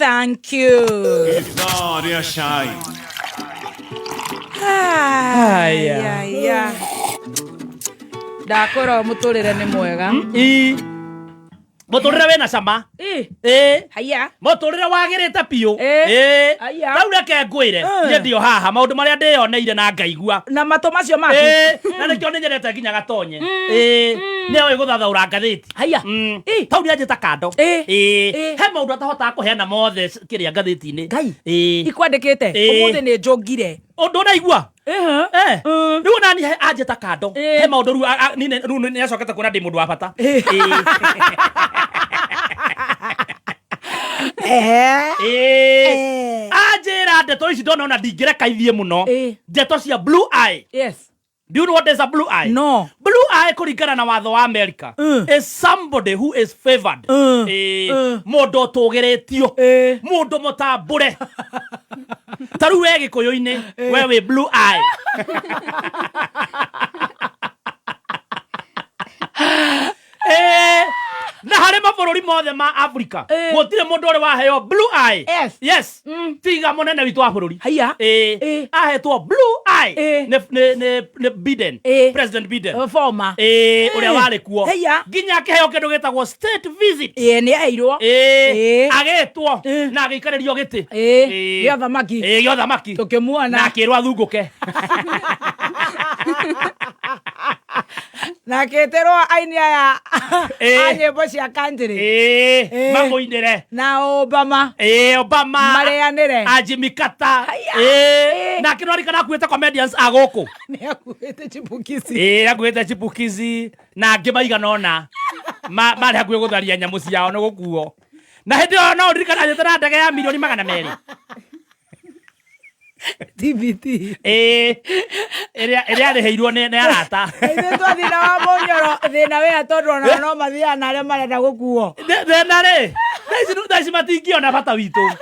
Thank you. Ithaa rĩa cai. Haya. Haya. Ndakwĩra mũtũrĩre nĩ mwega. Ii. Mũtũrĩre wĩna cama. Ĩ, Ĩ. Haya. Mũtũrĩre wagĩrĩte biũ. Ĩ. Ĩ. Aya. Rĩu reke ngwĩre. Mm. Niĩ ndio haha maũndũ marĩa ndĩyoneire na ngaigua. Na matũ macio maku. Ĩ. Na nĩkĩo nĩnyendete nginya gatonye. Ĩ. Nĩoĩ gũthathaũra ngathĩti. Haya. Mm. Ĩ. Tau nĩanjĩta kando. Ĩ. Ĩ. Ĩ. He maũndũ atahotaga kũheana mothe kĩrĩa ngathĩti-inĩ. Ngai. Ĩ. Ikwandĩkĩte. Ĩ. Ũmũthĩ nĩ njũngire. Ũndũ ũraigua? Ĩhĩ. Eh, Mm. rĩu ona niĩ anjĩta kando Eh. he maũndũ rĩu rĩu nĩ acokete kuona ndĩ mũndũ wa bata. Eh. Ĩĩ. Ehe. Ĩĩ. Eh. Anjĩra ndeto ici ndona ona ndingĩreka ithiĩ mũno. Eh. Ndeto cia blue eye. Yes. Do you know what is a blue eye? No. Blue eye kũringana na watho wa America is somebody who is favored. Ĩĩ. Mũndũ ũtũgĩrĩtio. Eh. Mũndũ mũtambũre. Ta rĩu we Gĩkũyũ-inĩ, we wĩ blue eye. Na harĩ mabũrũri mothe ma Africa Eh. gũtirĩ mũndũ ũrĩ waheo blue eye. Yes. Yes. Tiga mũnene witũ wa bũrũri. Haya. Eh. Eh. Ahetwo blue eye Eh. nĩ Biden. Eh. President Biden. Former. Eh, ũrĩa warĩ kuo. Haya. Nginya akĩheo kĩndũ gĩtagwo state visit. Ĩ, nĩ aheirwo. Eh. Eh. Agĩtwo Eh. na agĩikarĩrio gĩtĩ. Ĩ, Eh. gĩa ũthamaki. Eh, gĩa ũthamaki. Tũkĩmuona. Na akĩrwo athungũke. Na akĩtĩrwo aini aya Ĩ. a nyĩmbo cia country. Eh, Eh. mamũinĩre. Na Obama. Eh, Obama. Marĩanĩre. A Jimmy Carter. Haya. Eh, Eh. na akĩrwarikana akuĩte comedians a gũkũ. Nĩ akuĩte chipukizi. Ĩĩ, akuĩte chipukizi na angĩ maigana ũna marĩ hakuhĩ gũtharia nyamũ ciao nĩ gũkuo. Na hĩndĩ ĩyo no ũririkana anyĩte na ndege ya milioni 200. TBT. Ĩĩ, ĩrĩa arĩhĩirwo nĩ arata. Ithuĩ twathiĩ na wa mũnyoro thĩna wĩha tondũ ona no mathiaga na arĩa marenda gũkuo. Thĩna rĩ, thaa ici matingĩona bata witũ.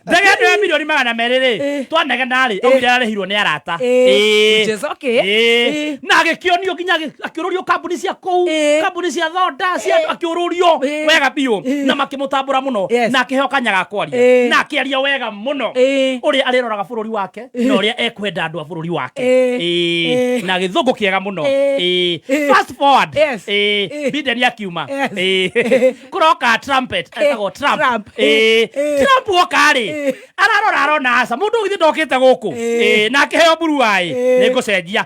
Ndege ĩno ya milioni 200 rĩ, Ĩĩ. twanegena rĩ, augire arĩhirwo nĩ arata. Ĩĩ. Ĩĩ. Which is okay. Ĩĩ. Ĩĩ. Na agĩkĩonio nginya akĩũrũrio kambuni cia kũu, Ĩĩ. kambuni cia thonda, cia Ĩĩ. akĩũrũrio Ĩĩ. wega biũ Ĩĩ. na makĩmũtambũra mũno Yes. na akĩheo kanya ga kwaria Ĩĩ. na akĩaria wega mũno Ĩĩ. ũrĩa arĩroraga bũrũri wake na ũrĩa ekwenda andũ a bũrũri wake. Ĩĩ. Ĩĩ. Ĩĩ. Na gĩthũngũ kĩega mũno. Ĩĩ. Ĩĩ. Ĩĩ. Fast forward. Yes. Ĩĩ. Ĩĩ. Biden akiuma. Yes. Ĩĩ. Ĩĩ. Kũroka trumpet etagwo Trump. Trump. Ĩĩ. Ĩĩ. Trump woka rĩ, Ĩĩ. ararora arona aca mũndũ ũyũ githĩ ndokĩte gũkũ. Ĩĩ. Ĩĩ, na akĩheo blue eye. Ĩĩ. Nĩ ngũcenjia.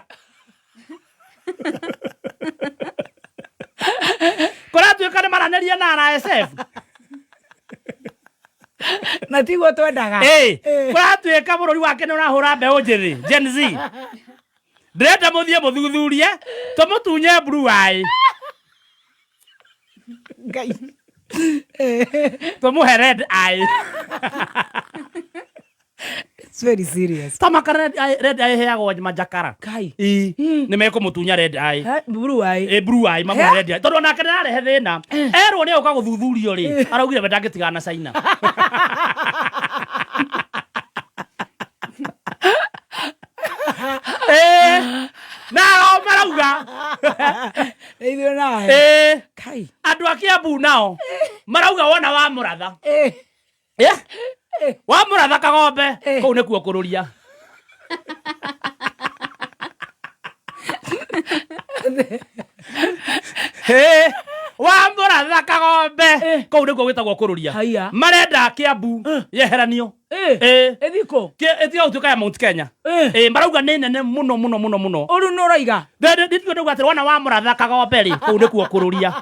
Kũratuĩka nĩ maranĩria na RSF. Na tiguo twendaga. Ĩĩ. Ĩĩ. Kũratuĩka bũrũri wake nĩ ũrahũra mbeũ njĩthĩ Gen Z. Ndĩrenda mũthiĩ mũthuthurie tũmũtunye blue eye. Ngai. Tũmũhe red eye. It's very serious. Tamaka red eye, red eye ĩheagwo manjakara. Ngai. Ĩĩ. Nĩ mekũmũtunya red eye. Ha, Blue eye. Ĩ, blue eye mamũhe red eye. Tondũ onake nĩ ararehe thĩna. Erwo nĩ egũka gũthuthurio rĩ, araugire we ndangĩtigana na China. Ĩĩ. Nao marauga. Ithuĩ nawe. Ĩĩ. Kai. Andũ a Kiambu nao marauga wona wa mũratha. Ĩĩ. Wa mũratha kagombe Eh. kũu nĩkuo kũrũria. Ĩĩ. Wa mũratha kagombe Eh. kũu nĩkuo gwĩtagwo kũrũria. Haiya. Marenda Kiambu yeheranio. Ĩĩ. Ĩĩ. Ĩthiĩ kũ? Ĩtiga gũtuĩka ya Mount Kenya. Ĩĩ. Ĩĩ, marauga nĩ nene mũno mũno mũno mũno. Ũru nĩ ũroiga. Ndituĩ ndauga atĩ wona wa mũratha kagombe rĩ, kũu nĩkuo kũrũria.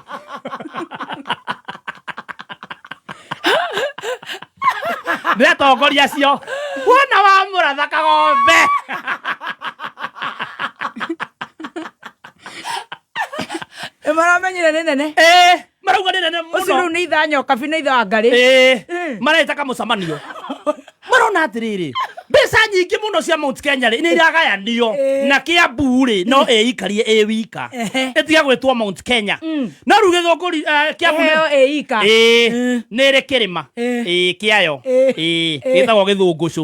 Nĩ atongoria acio. Wona wa mũratha kagombe. Nĩ maramenyire nĩ nene. Ĩĩ, marauga nĩ nene Ũcio rĩu mũno. nĩ itha nyokabi na itha ngarĩ. Ĩĩ, mareta kamũcemanio. Marona atĩrĩrĩ, mbeca nyingĩ mũno cia Mount Kenya rĩ, nĩ iragayanio Ĩĩ. na Kiambu rĩ, no ĩikarie ĩ wika. Ehe. Ĩtige gwĩtwo Mount Kenya. No rĩu gĩthũngũri Kiambu nĩ- Ĩheo ĩ ika. Ĩĩ, Mm. nĩ ĩrĩ kĩrĩma. Ĩĩ. Ĩĩ, kĩayo. Ĩĩ. Ĩĩ, Ĩĩ. gĩtagwo gĩthũngũcũ.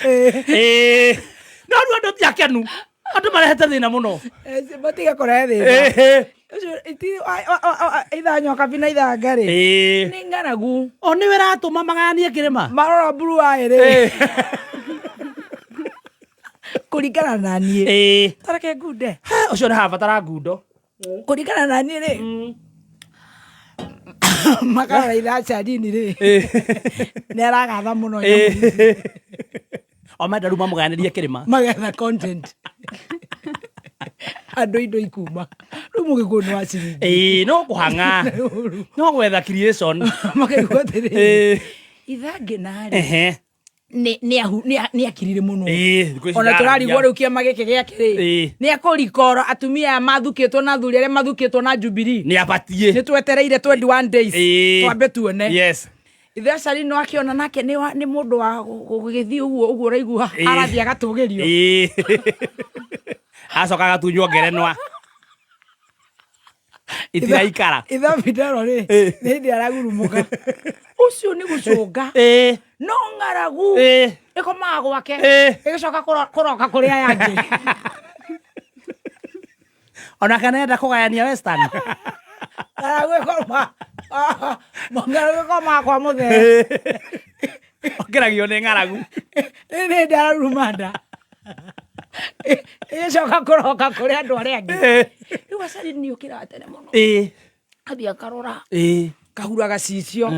Ĩĩ. No rĩu andũ ti akenu. Andũ marehete thĩna mũno. Matige kũrehe thĩna. Ĩhĩ. Ũcio itha nyokabi na itha ngarĩ Ĩĩ. nĩ ng'aragu. O nĩwe ĩratũma magayanie kĩrĩma. Marora mburu waĩ rĩ, kũringana na niĩ, tareke ngunde. Ha, ũcio nĩ habatara ngundo. Kũringana na niĩ rĩ, makarora itha Charini rĩ, nĩ aragatha mũno nyamũ ici. O menda rĩu mamũgayanĩrie kĩrĩma. Magetha content, andũ indo ikuma rĩu mũgĩkũyũ nĩ wa ciringi. Ĩĩ, no kũhang'a, no gwetha creation. Makaigua atĩrĩrĩ, itha ngĩnarĩ nĩ akirire mũno. Ĩĩ, thikũ ici Ona tũrarigwo ndararia. rĩu kĩama gĩkĩ gĩake rĩ, nĩ ekũrikoro atumia aya mathukĩtwo na athuri arĩa mathukĩtwo na Jubilee. Nĩ abatiĩ. Nĩ twetereire 21 days, twambe tuone. Ithe Cari no akĩona nake nĩ mũndũ wa gũgĩthiĩ ũguo ũguo ũraigua, arathiĩ agatũgĩrio. Ĩĩ. Acoka agatunywo ngerenwa itiraikara. Ithe Fidelo rĩ, nĩ hĩndĩ aragurumũka ũcio nĩ gũcũnga, no ng'aragu ĩkomaga gwake, ĩgĩcoka kũroka kũrĩ aya angĩ. Ona kana enda kũgayania Western. Ng'aragu ĩkomaga kwa mũthee. Ongeragio nĩ ng'aragu. Nĩ hĩndĩ araruruma nda, ĩgĩcoka kũroka kũrĩ andũ arĩa angĩ. Rĩu acari nĩ ũkĩraga tene mũno, athiĩ akarora, kahura gacicio,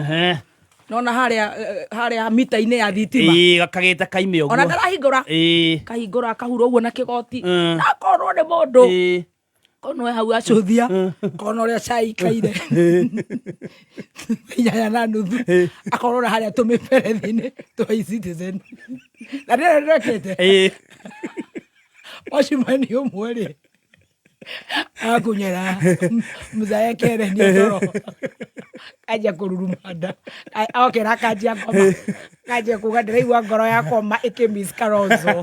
nona harĩa harĩa mita-inĩ ya thitima. Ĩĩ, kagĩte kaime ũguo. Ona ndarahingũra, kahingũra akahura ũguo na kĩgoti, nakorwo nĩ mũndũ kono hau acũthia kona ũrĩa cai ikaire 8:30, akorora harĩa tũmĩberethi-inĩ twa E-Citizen na rĩrĩa ndekĩte wacimani ũmwe rĩ, akunyera mzae kerenia toro, kanjia kũruruma nda, okĩra kanjia ngoma, kanjia kuga ndĩraigua ngoro yakwa ma ĩkĩmiss Kalonzo,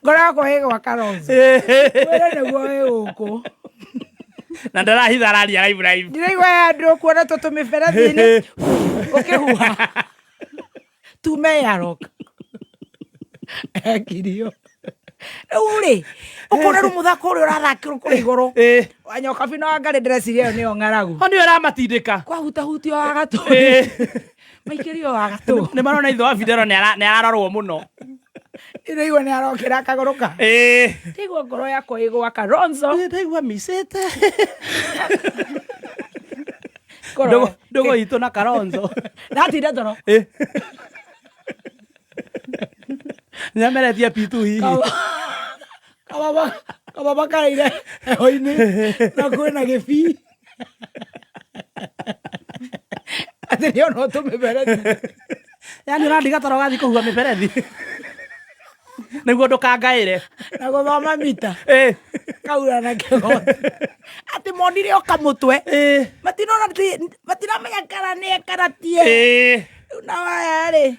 ngoro yakwa ĩgwa Kalonzo wĩre nĩguo wĩ gũkũ. Na ndarahitha, araria live live. Ndĩraigua andũ kuona tũ tũmĩberethi-inĩ ũkĩhuha tume yarok ekirio. Rĩu rĩ, ũkona rĩu mũthako ũrĩa ũrathakĩrwo kũrĩa igũrũ, wanyokabi na wangarĩ, ndĩreciria ĩyo nĩyo ng'aragu. O nĩyo ĩramatindĩka. Kwahutahutio wa gatũ, maikĩrio wa gatũ. Nĩ marona ithe wa Fidelo nĩ ararorwo mũno. Ndĩraigua nĩ arokĩra akagũrũka. Ndĩraigua ngoro yakwa ĩgwa Kalonzo. Ndaigua micĩte. Ngoro- Ndũgũ itũ na Kalonzo. Ndatinda toro. Nĩameretie pitu hihi. Kababa kababa karaire heho-inĩ na kwĩna gĩbii atĩ nĩ ona tũmĩberethi. Yani ũrandiga toro ũgathiĩ kũhua mĩberethi nĩguo ndũkangaĩre. Na gũthoma mita kaura na kĩgoti atĩ monire o kamũtwe, matinona matiramenya kana nĩ kana tie. Rĩu na waya rĩ,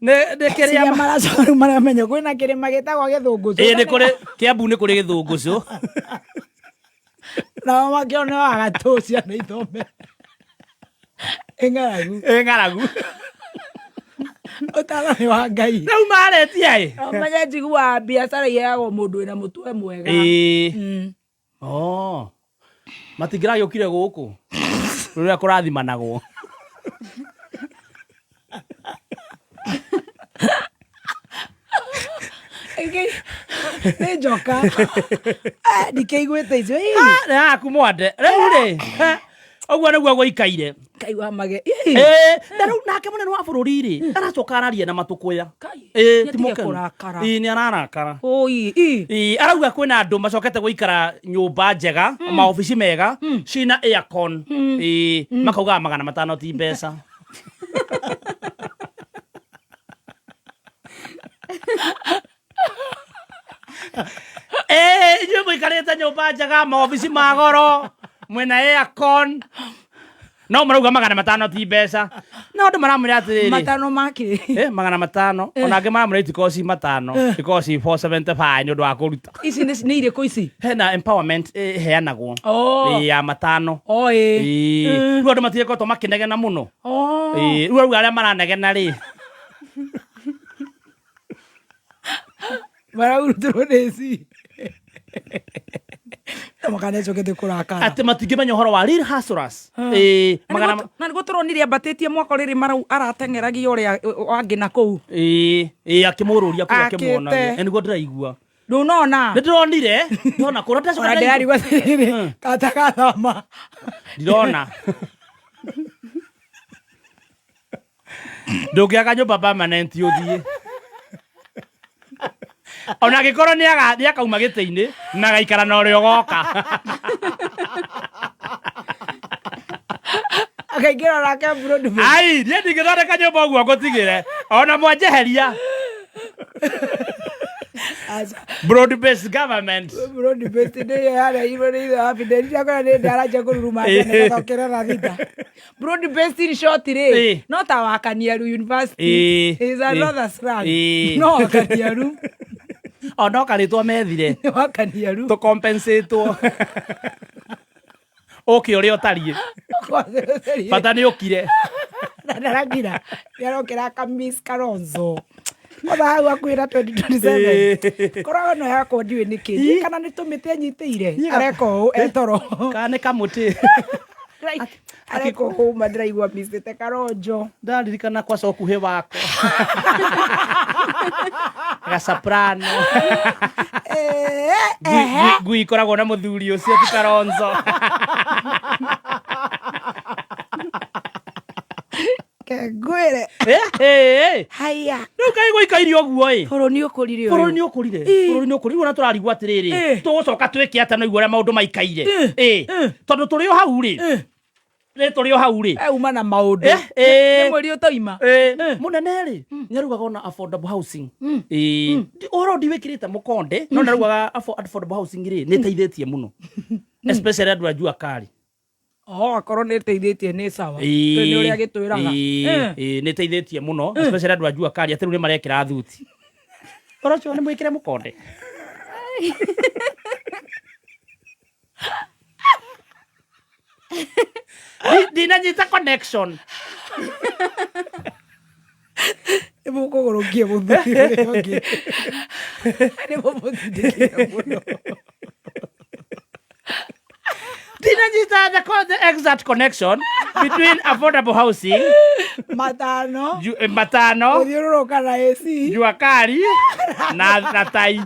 Nĩ kĩrĩa ciria maracoka rĩu maramenya kwĩna kĩrĩma gĩtagwo Gĩthũngũcũ. Ĩĩ, nĩ kũrĩ Kĩambu, nĩ kũrĩ Gĩthũngũcũ. Nao makĩona wagatũ ciana ithome ĩng'aragu. Ĩ ng'aragu. Ũtaro nĩ wa Ngai. Rĩu maretia ĩ. Ũmenye njiguaga biacara iheagwo mũndũ wĩna mũtwe mwega. Ĩĩ. Oh. Matingĩragĩũkire gũkũ rũrĩa kũrathimanagwo. Nĩ njoka. Eh, ndikĩiguĩte icio. Ii. Nĩ haku mwande rĩu rĩ, ũguo nĩguo gũikaire. Ngai wa mage. Ĩĩ, na rĩu nake mũnene wa bũrũri rĩ, aracoka araria na matũkũya. Kai, Ĩĩ, nĩatige ti mũkenu. kũrakara. Ĩĩ, nĩ ararakara. Oi, ii. Ĩĩ, arauga kwĩna andũ macokete gũikara nyũmba njega, maobici mega cina aircon. Ĩĩ, makaugaga 500 ti mbeca. Ĩĩ, inyuĩ mũikarĩte nyũmba njega, maobici ma goro, mwĩna aircon, no marauga 500 ti mbeca, no andũ maramwĩra atĩrĩrĩ, 500 makĩ? 500, ona angĩ maramwĩra itikorwo ci 500, ikorwo ci 475 nĩ ũndũ wa kũruta. Ici nĩ irĩkũ ici? Hena empowerment ĩheanagwo. Oh. Ĩ, ya 500. O ĩ. Ĩ, rĩu andũ matigĩkoretwo makĩnegena mũno. Oh. Ĩ, rĩu arauga arĩa maranegena rĩ. Marahurutĩrwo nĩ AC. Makanecokete kũrakara. Atĩ matingĩmenya ũhoro wa real hustlers. Ĩĩ, magana Na nĩguo tũronire ambatĩtie mwaka rĩrĩ marau arateng'eragia ũrĩa wangĩ na kũu. Ĩĩ, ĩĩ, akĩmũrũria kũu Akĩte. akĩmuonagia. Ĩ, nĩguo ndĩraigua. Ndũnona? Nĩ ndĩronire, ndona kũrĩa ndacoka Ona ndĩraigua. ndĩrarigwo atĩrĩrĩ, kata gathama. Ndirona. Ndũngĩaka nyũmba permanent ũthiĩ. Ona angĩkorwo nĩ akauma gĩtĩ-inĩ na agaikara na ũrĩa ũgoka. Akaingĩra nake Broadway. Ai, niĩ ndingĩthondeka nyũmba ũguo ngũtigĩre. Ona mwanjeheria. Aca. Broad based government. Broad based nĩ ĩyo yareirwo nĩ ithe wa Fidel. Ndakora nĩ ndaranjia kũruruma nĩgacokerera na thita. Broad based in short rĩ, no ta Wakaniaru University. Is another slang. No Wakaniaru. O no karĩtwa methire. Nĩ Wakaniaru. Tũkompensatwo. Ũke ũrĩa ũtariĩ. Bata nĩ ũkire. Na ndarakira. Nĩarokĩra aka-miss Kalonzo. Ona hau hakuhĩ na 2027. Korwo ĩno yakwa ndiũĩ nĩkĩ. Ndiũĩ kana nĩ tũmĩtĩ anyitĩire. Areka ũũ etoro. Kana nĩ kamũtĩ. Areka ũũ ma ndĩraigua missĩte Kalonzo. Ndaririkana kwaca ũkuhĩ wako. Gacaprano. Ngui ikoragwo na mũthuri ũcio ti Kalonzo. Ngwĩre. Haya. Rĩu kaĩ gũikaire ũguo ĩ. Bũrũri nĩ ũkũrire ũyũ. Bũrũri nĩ ũkũrire. Bũrũri nĩ ũkũrire. Rĩu ona tũrarigwo atĩrĩrĩ. Tũgũcoka twĩke atĩa na ũguo ũrĩa maũndũ maikaire. Tondũ tũrĩ o hau rĩ. Rĩ tũrĩ o hau rĩ. Uma na maũndũ. Nĩ mweri ũtoima. Mũnene rĩ, nĩ arugaga ona affordable housing. Ũhoro ndiwĩkĩrĩte mũkonde, no nĩ arugaga affordable housing rĩ, nĩ ĩteithĩtie mũno. Especially andũ a jua kali. Oh, akorwo nĩ ĩteithĩtie nĩ sawa. Nĩ ũrĩa gĩtwĩraga. Nĩ ĩteithĩtie mũno, especially andũ a jua kali, atĩ rĩu nĩ marekĩra thuti. Ũhoro ũcio nĩ mwĩkĩre mũkonde. Ndinanyita connection. Nĩ mũkũgũrũkia mũthuri ũrĩa ũngĩ. Nĩ mũmũtindĩkĩre mũno. Ndinanyita the exact connection between affordable housing, matano, matano, gũthiũrũrũka na AC, jua kali na tai.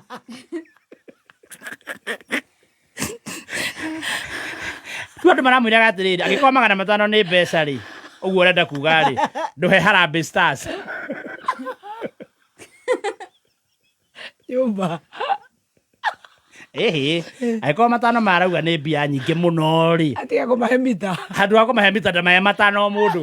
Rĩu andũ maramwĩraga atĩrĩrĩ, angĩkorwo 500 nĩ mbeca rĩ, ũguo ũrenda kuga rĩ, ndũhe Harambee Stars. Nyũmba. Ĩhĩ, angĩkorwo 500 marauga nĩ mbia nyingĩ mũno rĩ, Atiga kũmahe mita. Handũ ha kũmahe mita ndamahe 5 o mũndũ.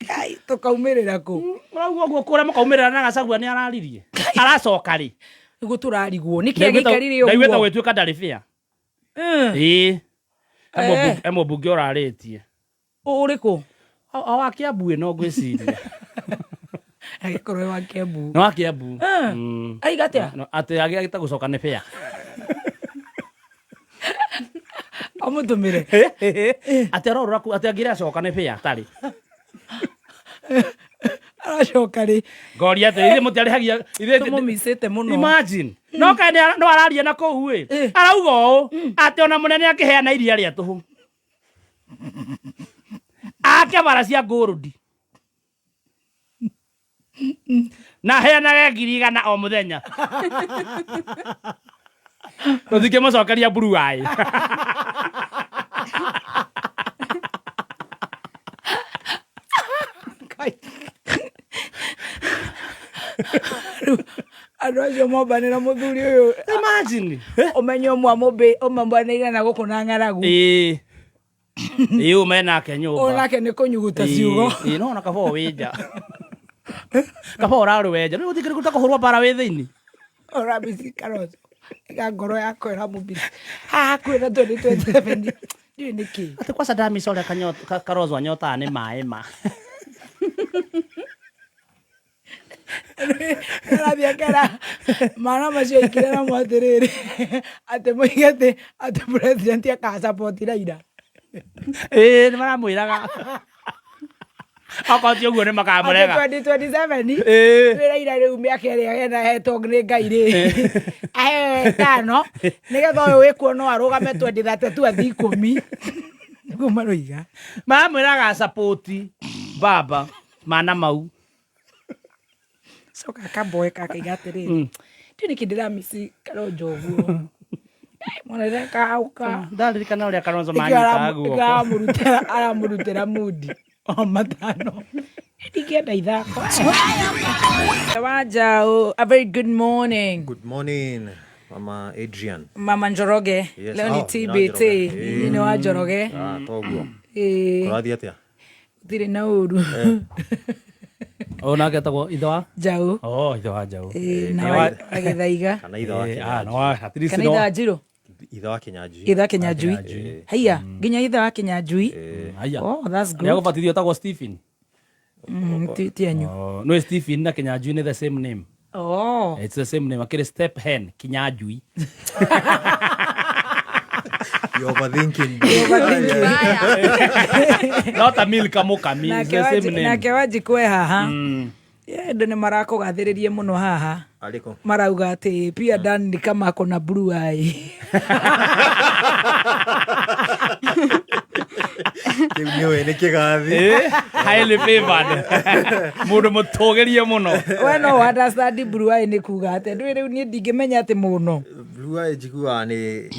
Kai, tũkaumĩrĩra kũ? Ũrauga ũguo kũrĩa mũkaumĩrĩra na Gachagua nĩ araririe. Aracoka rĩ? Nĩguo tũrarigwo. Nĩkĩ gĩikarire Ndaiguĩte ũguo? gwĩtuĩka ndarĩ fair. Ĩĩ. He mũmbunge ũrarĩtie. Ũrĩkũ? O wa Kiambu ĩno ngwĩciria. Agĩkorwo wa Kiambu. Nĩ wa Kiambu. Aiga atĩa? Atĩ agĩte gũcoka nĩ fair. Amũtũmĩre. Atĩ arorora kũ atĩ angĩrĩ acoka nĩ fair tarĩ. Aracoka rĩ? Ngoria atĩ ithuĩ mũtiarĩhagia ithuĩ Tũmũmicĩte mũno. Imagine. No kaĩ no araria na kũu ĩ. Arauga ũũ atĩ ona mũnene akĩheana iria rĩa tũhũ. Ake bara cia gold. Na heanage 100,000 o mũthenya. Tũtingĩmũcokeria blue eye. Andũ acio mombanĩra mũthuri ũyũ. Imagine. Ũmenye ũmwe ũmombanĩire na gũkũ na ng'aragu. Ĩĩ. Ĩĩ ũme nake nyũmba. Ũyũ nake nĩ kũnyuguta ciugo. Ĩĩ no ona kaba wĩ nja. Kaba ũrarĩ we nja. Rĩu gũtikĩrĩ kũruta kũhũrwo mbara wĩ thĩinĩ. Ũrambici Kalonzo. Ĩga ngoro yakwa ĩramũmbici. Haha hakuhĩ na 2027. Ndiũĩ nĩkĩ. Atĩ kwaca ndamica ũrĩa Kalonzo anyotaga nĩ maĩ ma. Arathiĩ akera mana macio aikire namo atĩrĩrĩ, atĩ moige atĩ president akasupport Raila. Ĩĩ nĩ maramwĩraga. Okorwo ti ũguo nĩ makamũrega. 2027. Ĩĩ. Twĩraira rĩu mĩaka ĩrĩa ena hetwo nĩ Ngai rĩ, aheo ĩtano nĩgetha ũyũ wĩkuo no arũgame 2032 athiĩ 10, nĩguo maroiga. Mamwĩraga support baba mana mau. Coka akamboeka akaiga atĩrĩrĩ, ndiũ nĩkĩ ndĩramisi Kalonzo ũguo. Eh, mwana ndĩrakahauka. Ndaririkana ũrĩa Kalonzo Nĩkĩo manyitaga guoko. Aramũrutĩra mundi o matano. Ndingĩenda ithako. Wanjau, a very good morning. Good morning, Mama Adrian. Mama Njoroge. Yes. Leo ni Oh, TBT. Njoroge. Ni nĩ wa Njoroge. Ah, toguo. Ĩĩ, Kũrathiĩ atĩa? gũtirĩ na ũru. Ũyũ nake etagwo ithe wa Njaũ. Oh, ithe wa Njaũ. Ĩĩ, na Eh, wa Gĩthaiga. Kana ithe wa Eh, ah, Kĩnyanjui. no, at least Kana no. ithe wa Njirũ. Ithe wa Kĩnyanjui. Ithe wa Kĩnyanjui. Haiya, nginya ithe wa Kĩnyanjui. Haiya. Oh, that's good. Nĩagũbatithio etagwo Stephen. Ti anyu. Oh, no Stephen na Kĩnyanjui nĩ the same name. Oh. It's the same name. Akĩrĩ step hen Kĩnyanjui. You're overthinking. Not a milk mukami. It's Nake the same name. Nake Wanjikũ e haha. Yeah, andũ nĩ marakũgathĩrĩria mũno haha. Arĩkũ? Marauga atĩ pia Dan ni kama ako na blue eye. Kĩu nĩũĩ nĩ kĩgathi. Eh, highly favored. Mũndũ mũtũgĩrie mũno. We no understand blue eye nĩ kuga atĩa? Ndũĩ rĩu niĩ ndingĩmenya atĩ mũno. Blue eye njiguaga nĩ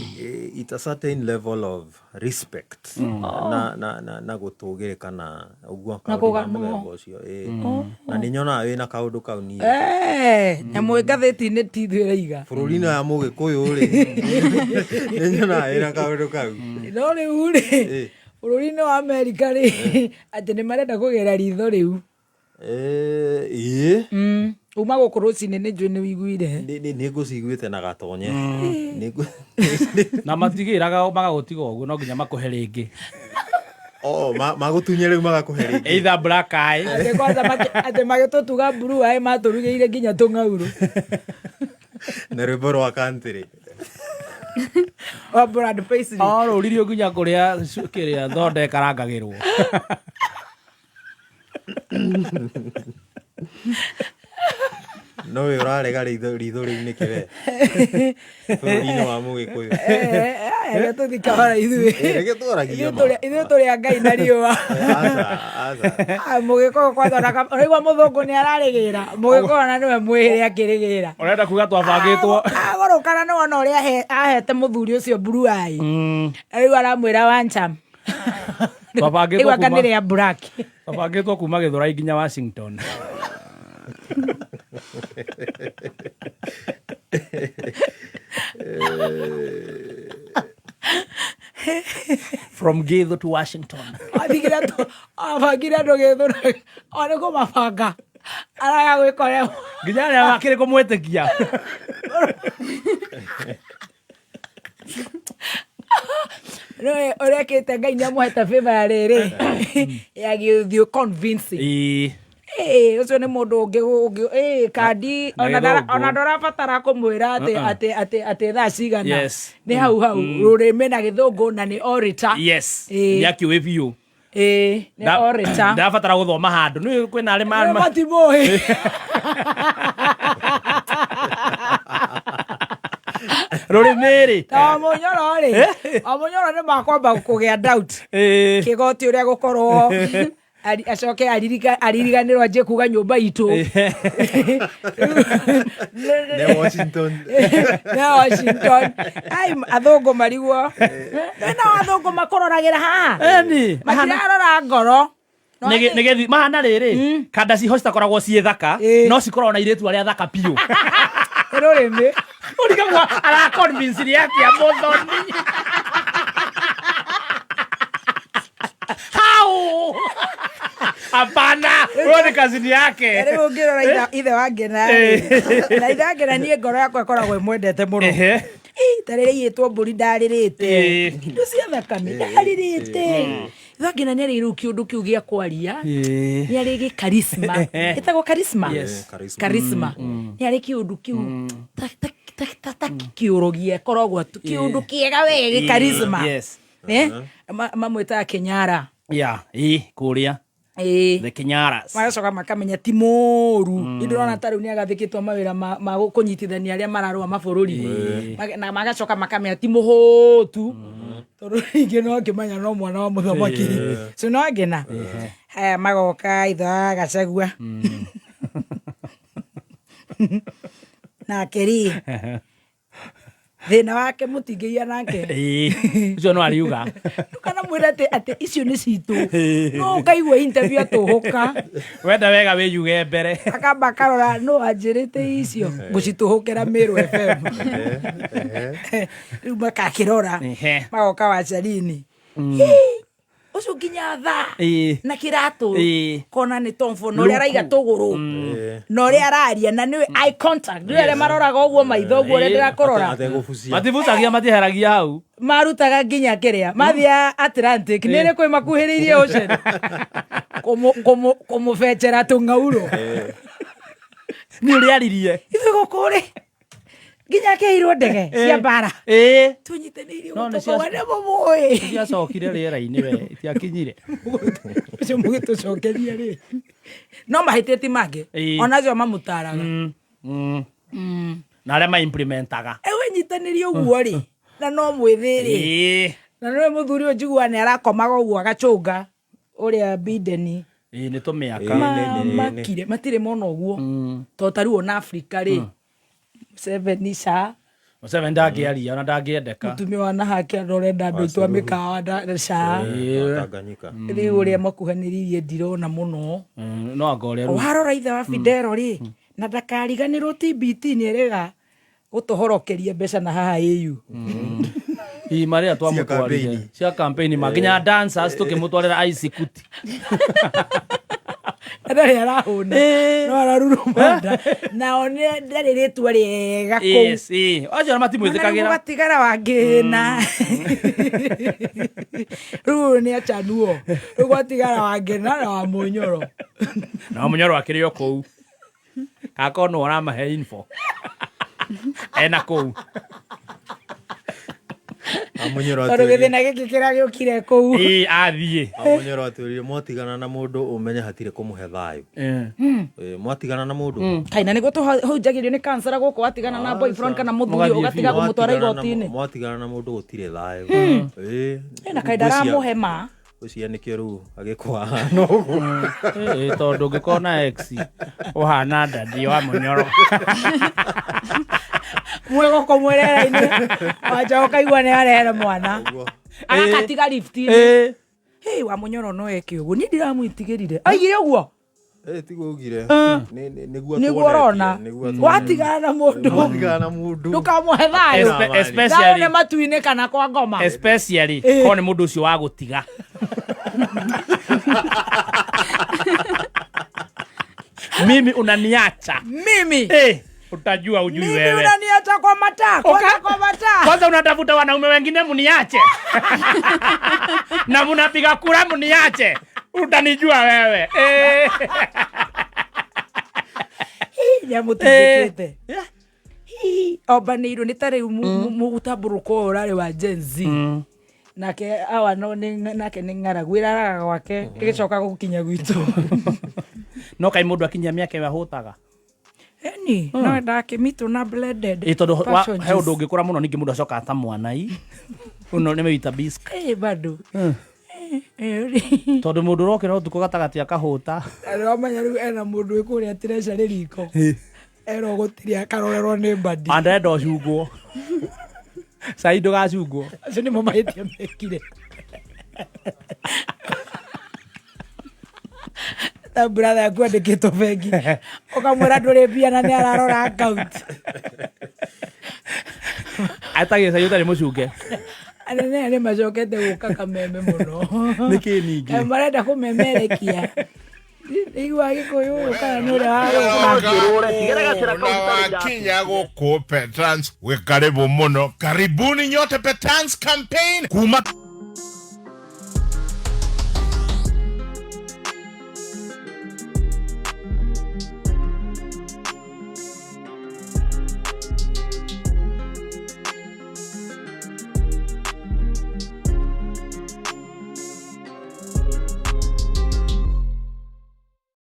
it's a certain level of respect na gũtũgĩrĩka na ũguo Na kaũndũ ga kũganwo. mũthemba ũcio. Ĩĩ. Na nĩ nyonaga wĩna kaũndũ kau niĩ. Eh, nyamũ ngathĩti-inĩ ti ithuĩ ĩraiga. Bũrũri-inĩ wa Mũgĩkũyũ rĩ, nĩ nyonaga wĩna kaũndũ kau. No rĩu rĩ, bũrũri-inĩ wa Amerika rĩ, atĩ nĩ marenda kũgera ritho rĩu. Eh, ĩĩ. Uma gũkũ rũcinĩ nĩ njũĩ nĩ wĩiguire. Nĩ ngũciguĩte na gatonye. Na matigĩraga magagũtiga ũguo, no nginya makũhe rĩngĩ. Oh, magũtunye rĩu magakũhe rĩngĩ. Either black eye. Atĩ kwanza atĩ magĩtũtuga blue eye matũrugĩire nginya tũng'aurũ. Na rwĩmbo rwa country. Wa Brad Paisley. O rũririo nginya kũrĩa kĩrĩa thonda ĩkarangagĩrwo. No we ũrarega ritho rĩu nĩkĩ we? Bũrũri-inĩ wa Mũgĩkũyũ. Reke tũthiĩ kahora ithuĩ. Reke twaragie Ithuĩ ma. ithuĩ tũrĩ a Ngai na riũa. Aca, aca. Ah, Mũgĩkũyũ kwanza ona ũraigua mũthũngũ nĩ ararĩgĩra. Mũgĩkũyũ ona nĩwe mwĩhĩre akĩrĩgĩra. Ũrenda kuga twabangĩtwo. Agũrũkana nĩ wona ũrĩa ahete mũthuri ũcio blue eye. Rĩu aramwĩra wancham. Twabangĩtwo Rĩu anga kuma- nĩ rĩa black. Twabangĩtwo kuma Gĩthũrai nginya Washington. From Githu to Washington. Athigire abangire andũ Gĩthũrai. O nĩ kũmabanga. Araga gwĩka ũrĩa Nginya arĩa makĩrĩ kũmwĩtĩkia. Rĩu ũrekĩte Ngai nĩ amũhete favor ya rĩrĩ ya gĩũthiũ convincing. Ĩĩ. Ĩĩ, ũcio nĩ mũndũ ũngĩ ĩĩ, kandi Na ona gĩthũngũ. ona ndũrabatara kũmwĩra atĩ Uh-uh. atĩ thaa cigana. Yes. Nĩ hau hau rũrĩmĩ na gĩthũngũ na nĩ orator. Yes. Ĩĩ. Nĩ akĩũĩ biũ. Ĩĩ, nĩ orator. Ndabatara gũthoma handũ. Nĩ kwĩna arĩ Nĩ matimũĩ. Rũrĩmĩ rĩ. Ta Wamũnyoro rĩ, Wamũnyoro nĩ makwamba kũgĩa doubt. Ĩĩ. Kĩgoti ũrĩa gũkorwo acoke aririganĩrwo anjie kuga nyũmba itũ. Nĩ Washington. Nĩ Washington. Ai, athũngũ marigwo. No athũngũ makũroragĩra haha. Eni. Matirarora ngoro. No Nĩgethi mahana rĩrĩ kanda ciho citakoragwo ciĩ thaka Ĩĩ. no cikoragwo na irĩtu arĩa thaka biũ. Nĩ rũrĩmĩ. Ũrigagwo araconvince nĩ atĩa mũthoni. How? Hapana, huyo ni kazini yake. Rĩu ũngĩrora ithe wa Ngena rĩ, na ithe wa Ngena niĩ ngoro yakwa ĩkoragwo ĩmwendete mũno. Ehe. Ĩ, ta rĩrĩa iyĩtwo mbũri ndarĩrĩte. Ĩĩ. Indo cia thakame ndarĩrĩte. Ithe wa Ngena nĩ arĩ rĩu kĩũndũ kĩu gĩa kwaria. Nĩ arĩ gĩ charisma. Ĩtagwo charisma? Yes. Charisma. Charisma. Nĩ arĩ kĩũndũ kĩu ta kĩũrogia ĩkoragwo tu kĩũndũ kĩega we gĩ charisma. Yes. Eh? Mamwĩtaga Kĩnyara. Yeah, ĩĩ kũrĩa. Ĩĩ. The Kinyaras. Magacoka makamenya ti mũru. Nĩ ndĩrona ta rĩu nĩ agathĩkĩtwo mawĩra ma kũnyitithania arĩa mararũa mabũrũri. Na magacoka makamenya ti mũhũtu, tondũ rĩngĩ no akĩmenya no mwana wa mũthamaki. So no ngena haya magoka ithe wa Gachagua nake rĩ, thĩna wake mũtingĩgia nake. Ĩĩ. Ũcio no ariuga. Ndũkanamwĩre atĩ icio nĩ citũ, no ũkaigua interview atũhũka. Wenda wega wĩyuge mbere. Akamba akarora no anjĩrĩte icio ngũcitũhũkĩra Meru FM. Rĩu makakĩrora. Magoka Wacharini ũcio nginya thaa na kĩratũ kona nĩ tombo na ũrĩa araiga tũgũrũ na ũrĩa araria na nĩwe eye contact, nĩwe arĩa maroraga ũguo maitho ũguo ũrĩa ndĩrakũrora. Ategũbucia. Matibucagia, matiheragia hau. Marutaga nginya kĩrĩa mathiaga Atlantic nĩ rĩ kwĩ makuhĩrĩirie ocean kũmũbenjera tũng'aurũ. Nĩ ũrĩa aririe. Ithuĩ gũkũ rĩ nginya akĩheirwo ndege cia mbara tũnyitanĩirie. No, nĩ gũtũkauga nĩ mũmũĩ. Ciacokire rĩera-inĩ we, itiakinyire. Ũcio mũgĩtũcokeria rĩ, no mahĩtia ti mangĩ. Ona acio mamũtaraga. Na arĩa ma-implementaga. Wĩnyitanĩrie ũguo rĩ, na no mwĩthĩ rĩ, na nĩwe mũthuri ũyũ njiguaga nĩ arakomaga ũguo agacũnga ũrĩa Biden. Ĩĩ, nĩ tũmĩaka. Mamakire matirĩ mona ũguo, tondũ ta rĩu ona Afrika rĩ, Museveni ca. Museveni ndangĩaria ona ndangĩendeka. Mũtumia wa nahake andũ ũrenda andũ aitũ a mĩkawa ca. Tanganyika. Rĩu ũrĩa makuhanĩrĩirie ndirona mũno. No anga ũrĩa rĩu warora ithe wa Fidelo rĩ, na ndakariganĩrwo TBT nĩ ĩrĩga gũtũhorokeria mbeca na haha AU. Ii marĩa twamũtwarire campaign. Cia campaign ma nginya dancers tũkĩmũtwarĩra ice kuti. Na ndarĩ arahũna, no araruruma nda nao ndarĩ rĩtwa rĩega kũu. Yes, ĩĩ, acio ona matimwĩtĩkagĩra. Gwatigara wangĩna rĩu ũyũ nĩ achanuo, rĩu gwatigara wangĩna na wa mũnyoro. Na mũnyoro akĩrĩ o kũu kakorwo nĩ ũramahe info ena kũu. Amunyoro Tondũ gĩthĩna gĩkĩ kĩragĩũkire kũu. Ĩĩ, athiĩ. Amunyoro atwĩrire mwatigana na mũndũ ũmenye hatirĩ kũmũhe thayũ. Ĩ, mwatigana na mũndũ. Kaina nĩguo tũhunjagĩrio nĩ kansara gũkũ, watigana na boyfriend kana mũthuri Mũgathiĩ ũgatiga biũ. kũmũtwara Mwatigana na- igoti-inĩ. Mwatigana na mũndũ gũtirĩ thayũ. Ĩ, Na kaĩ ndaramũhe ma. Ngwĩciria nĩkĩo rĩu agĩkwa ahana ũguo. Ĩĩ, tondũ ũngĩkorwo na ex ũhana ndadi wa mũnyoro. Mwĩgũkũ mwĩrera-inĩ wanja ũkaigua nĩ arehera mwana. Ũguo. Agakatiga lift-inĩ. Hey, wa mũnyoro no eke ũguo, niĩ ndiramwĩtigĩrire aigire ũguo. Ĩ, tiguo ugire. Nĩguo Nĩguo tuonetie, ũrona nĩguo tuonetie. watigana na mũndũ Mwatigana na mũndũ. ndũkamũhe thayũ. Thayũ nĩ Especially matu-inĩ kana kwa ngoma. Especially korwo nĩ mũndũ ũcio wa gũtiga. Mimi unaniacha. Mimi. Utajua ujui Mimi wewe. unaniacha kwa mataa, kwanza kwa mataa. Kwanza unatafuta wanaume wengine muniache na munapiga kura muniache, utanijua wewe. Nĩamũtindĩkĩte ombanĩirwo nĩ ta rĩu mũgũtambũrũko ũyũ ũrarĩ wa Gen Z nake awa no nake nĩ ng'aragu ĩraraga gwake ĩgĩcoka gũkinya gwitũ. No kai mũndũ akinyia mĩaka ĩyo ahũtaga. Eni no ndakĩmitũ na blended Ĩ, tondũ passion he ũndũ juice. ũngĩkũra mũno ningĩ mũndũ acokaga ta mwana i ũno nĩ wĩita bisc. Ĩ, bado. Tondũ mũndũ ũrokĩra ũtukũ gatagatĩ akahũta. Wamenya rĩu ena mũndũ wĩ kũrĩa treasury riko erwo gũtirĩ akarorerwo nĩ mbandi. Andenda ũcungwo cai ndũgacungwo. Acio nĩmo mahĩtia mekire ta brother yaku andĩkĩtwo bengi ũkamwĩra ndũrĩ mbia na nĩ ararora account. Atagĩ cai ũtarĩ mũcunge. Anene aya nĩ macokete gũka kameme mũno. Nĩkĩ ningĩ? Marenda kũmemerekia igua gĩkũyũ ũyũ kana nĩ ũrĩa wa Na wakinya gũkũ Petrans wĩ karibu mũno, karibuni nyote Petrans campaign kuma